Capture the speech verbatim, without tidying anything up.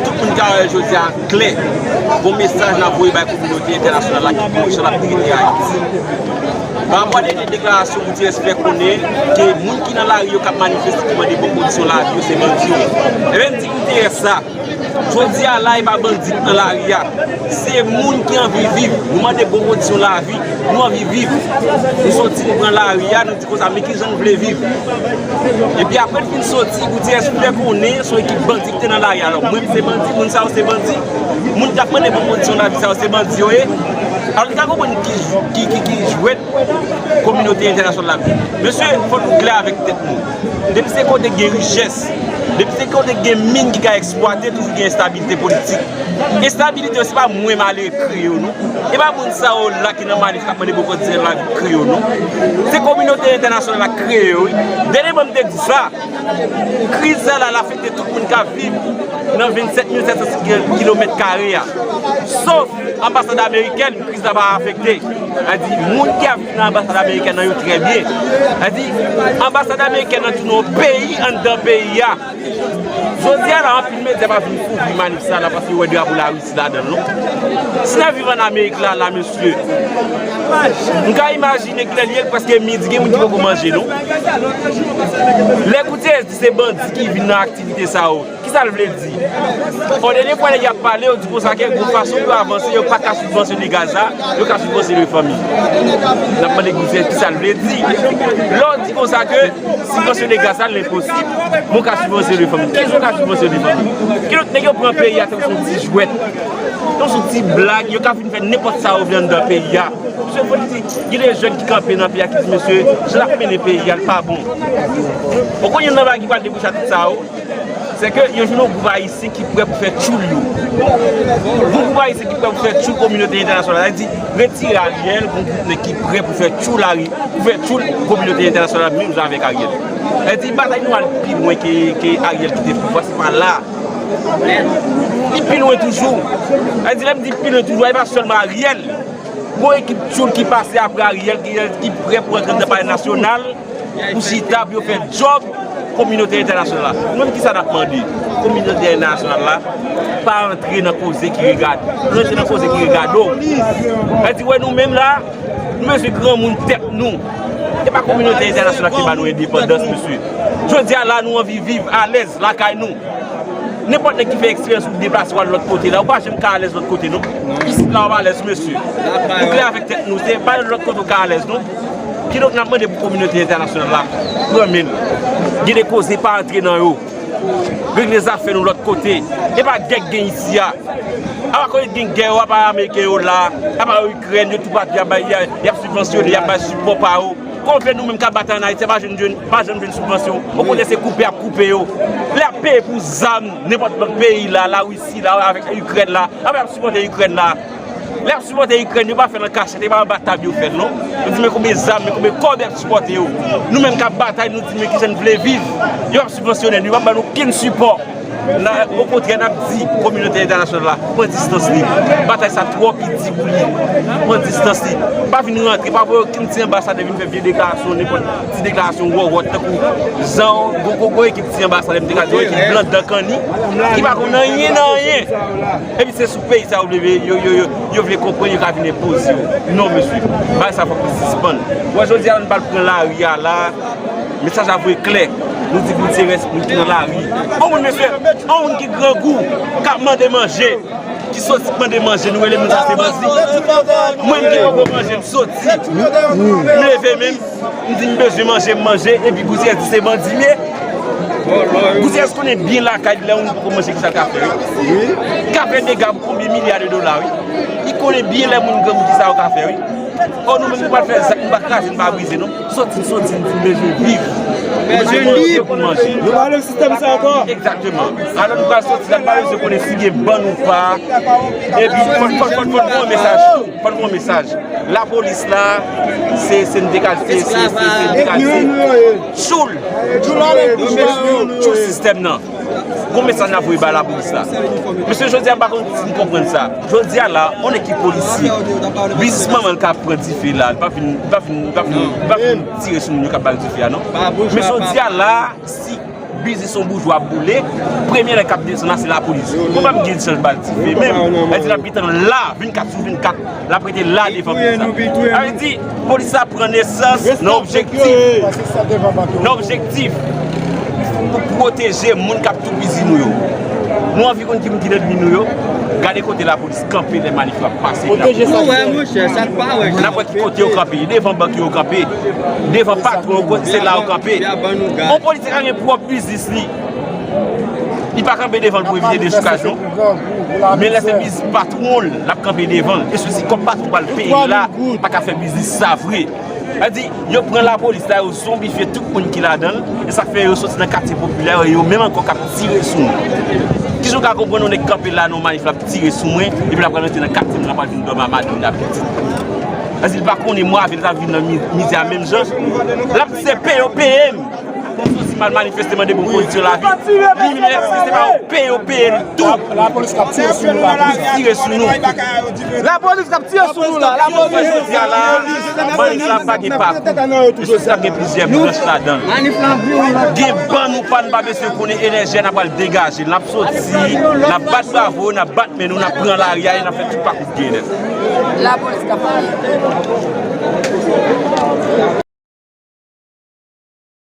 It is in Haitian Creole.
Tout moun ka wè jodi a klè. Gon mesaj n ap voye bay kominote entènasyonal la ki pou jan l ap trete Ayiti. Pa rapò a dènye deklarasyon Gutierrez fè konnen ke moun ki nan lari yo k ap manifeste, ki mande bon kondisyon lavi yo, se bandi yo ye. Ebyen, m di Gutierrez sa. Jodi a la, e pa bandi k nan lari a. Se moun ki anvi viv. Nou mande bon kondisyon lavi, nou anvi viv. Nou soti, nou pran lari a, nou di konsa, men kijan nou vle viv. Epi apre l fin soti, Gutierrez fè konnen se yon ekip bandi ki te nan lari a. Alò, mwen, m se bandi, moun sa yo se bandi. Moun k ap mande bon kondisyon lavi sa yo se bandi yo ye. Alò, nou ka konprann ki, ki, ki, ki jwèt kominote entènasyonal la ap jwe. Mesye, fò nou klè avèk tèt nou. Depi se kote gen richès, depi se kote gen min ki ka eksplwate, toujou gen enstabilite politik. Enstabilite yo, se pa mwen m ale kreye yo, non. E pa moun sa yo la ki nan manif k ap mande bon kondisyon lavi k kreye yo, non. Se kominote entènasyonal la k kreye yo, wi. Dènyèman, m te di sa, kriz sa la, l afekte tout moun k ap viv nan vennsèt mil sèt san kilomèt kare a. Sof anbasad amerikèn, kriz la pa afekte. Sa di, moun ki ap viv nan anbasad amerikèn nan yo trè byen. Sa di, anbasad amerikèn nan tounen yon peyi anndan peyi a. Jodi a la, anpil medya pa vin kouvri manif sa la paske yo wè drapo Larisi ladan l, non. Si n ap viv ann Amerik la, la, mesye, m ka imajine kilè l ye, l prèske midi, gen moun ki poko manje, non. Lè Gutierrez di se bandi ki vin nan aktivite sa yo, kisa l vle di? Fò dènye fwa nèg y ap pale, yo di konsa ke gon fason pou yo avanse, yo pa ka sibvansyone gaz la, yo ka sibvansyone fanmi. N ap mande Gutierrez kisa l vle di. Lè w di konsa ke sibvansyone gaz la, l enposib, men w ka sibvansyone fanmi. Kijan w ka sibvansyone fanmi? Kilòt nèg yo pran peyi a tankou se yon ti jwèt, tankou se yon ti blag, yo ka vin fè nenpòt sa yo vle anndan peyi a. Mesye, fò di, gen de jèn ki kanpe nan peyi a ki di, mesye, jan l ap mennen peyi a, l pa bon. Ou konnen nan bagay ki pral debouche a tout sa yo, se ke yo jwenn yon gwoup ayisyen ki prè pou fè tchoul yo. Yon gwoup ayisyen ki prè pou fè tchoul kominote entènasyonal la. Sa di, retire Ariel, yon gwoup nèg ki prè pou fè tchoul Ari, pou fè tchoul kominote entènasyonal, menm jan avèk Ariel. Sa di, batay nou al pi lwen ke, ke Ariel kite pouvwa, se pa la. Li pi lwen toujou. Sa di, lè m di pi lwen toujou, e pa sèlman Ariel. Gon ekip tchoul ki pase apre Ariel, ki, ki prè pou rantre nan Palè Nasyonal, pou chita, pou yo fè djòb kominote entènasyonal la. Nou menm, kisa n ap mande? Kominote entènasyonal la, pa antre nan koze ki regade, rantre nan koze ki regade w. Sa di, wè, nou menm la, nou bezwen granmoun tèt nou. E pa kominote entènasyonal ki ba nou endepandans, mesye. Jodi a la, nou anvi viv alèz lakay nou. Nenpòt nèg ki fè eksperyans ou deplase w al lòt kote la, ou pa janm ka alèz lòt kote, non. Isit la, w pa alèz, mesye. Nou klè avèk tèt nou, se pa lòt kote ou ka alèz, non. Kidonk, n ap mande pou kominote entènasyonal la pran men l. Gen de koze, pa antre nan yo. Regle zafè nou lòt kote. E pa gè k gen isi a. Apa kote gen gè yo, apa ameriken yo la, apa Ikrèn, yo toupatou, y ap bay, y ap sibvansyone, y ap bay sipò pa yo. Konbyen nou menm k ap batay ann Ayiti a pa janm jwenn, pa janm jwenn sibvansyon? Okontrè, se koupe y ap koupe yo. Lè y ap peye pou zam nenpòt lòt peyi la, Larisi la, avèk Ikrèn la, apa y ap sipòte Ikrèn la? Lè y ap sipòte Ikrèn, yo pa fè l an kachèt, e pa anba tab yo fè l, non. Yo di, men konbyen zam, men konbyen kòb y ap sipòte yo. Nou menm k ap batay, nou di, men kijan n vle viv. Yo p ap sibvansyone nou, yo p ap ba nou okenn sipò. N a, okontrè, n ap di kominote entènasyonal la, pran distans li. Batay sa twò piti pou li. Pran distans li. Pa vin rantre, pa voye okenn ti anbasadè vin fè vye deklarasyon, nenpòt ti deklarasyon wòwòt, tankou jan gon, gon, gon ekip ti anbasadè, m te ka di, yon ekip blan dan kanni, ki pa konn anyen nan anyen. Epi se sou peyi sa yo vle, yo, yo, yo, yo vle konprann, yo ka vin enpoze yo. Non, mesye. Bagay sa fòk li sispann. Wè, jodi a, nou pral pran lari a la. Mesaj la voye klè. Nou di Gutierrez, moun ki nan lari. Yon moun, mesye, yon moun ki grangou, k ap mande manje, ki soti mande manje, nou rele moun sa se bandi. Mwen ki poko manje, m soti. M leve men m, m di m bezwen manje, m manje, epi Gutierrez di se bandi m ye. Gutierrez konnen byen lakay li, lè yon moun poko manje, kisa l ka fè, wi. Ka fè dega pou konbyen milya de dola, wi. Li konnen byen lè moun grangou kisa yo ka fè, wi. O, nou menm, nou pa fè zak, nou pa kraze, nou pa brize, non. Soti, soti, nou bezwen viv. Bezwen viv pou manje. Nou pa nan sistèm sa ankò. Egzakteman. Alò, nou pral soti la, nou pa bezwen konnen si gen bann ou pa. Epi, fò, fò, fò, fò n voye yon mesaj tou. Fò n voye yon mesaj. Lapolis la, se, se n te ka, se, se, se, se n te ka di tchoul, tchoul sistèm nan. Gon mesaj n ap voye ba lapolis la. Mesye, jodi a, m pa konn si n konprann sa. Jodi a la, on ekip polisye, biznis manman l ka pran dife la, li pa fin, li pa fin, li pa fin, li pa fin tire sou moun yo k ap bay dife a, non. Men jodi a la, si biznis yon boujwa ap boule, premye nèg k ap desann la, se lapolis. Mwen pa m gen chans ba l dife menm. Sa di l ap gentan la, vennkat sou vennkat, l ap rete la devan biznis la. Sa vle di, polis la pran nesans nan objektif, nan objektif pou pwoteje moun k ap toupizi nou yo. Nou anvi konn ki moun ki lènmi nou yo. Gade kote lapolis kanpe lè manif la ap pase. Pwoteje sa k wè, monchè, sa k pa wè. N ap wè ki kote yo kanpe. Devan bank yo kanpe. Devan patwon yo, se la yo kanpe. On politik a gen pwòp biznis li. Li pa kanpe devan l pou evite dechokaj, non. Men lè se biznis patwon l, l ap kanpe devan l. E sou si kòb patwon pral peye la, pa ka fè biznis sa vre. Sa di, yo pran lapolis la, yo zonbifye tout moun ki ladan l, e sa k fè yo soti nan katye popilè yo, e yo menm ankò k ap tire sou nou. Kijan w ka konprann yon nèg kanpe la nan manif la ap tire sou mwen, epi l ap pral rantre nan katye m, l ap pral vin dòmi a madanm li ak pitit? Sa di, l pa konnen mwa avè l t ap viv nan mi-, mizè a menm jan. L ap di se peye yo peye m. Konn sou si m al manifeste mande bon kondisyon lavi. Li menm lè se pa yo peye, yo peye l tou. Lapolis k ap tire sou nou la. Tire sou nou. Lapolis k ap tire sou nou la. Lapolis. Jodi a la, manif la pa gen pakou. Jodi a gen plizyè branch ladan l. Gen bann ou pa n pa bezwen konnen enèji a n ap pral degaje l. N ap soti, n ap bat bravo, n ap bat men nou, n ap pran lari a e n ap fè tout pakou k genyen nèt. Lapolis k ap pale.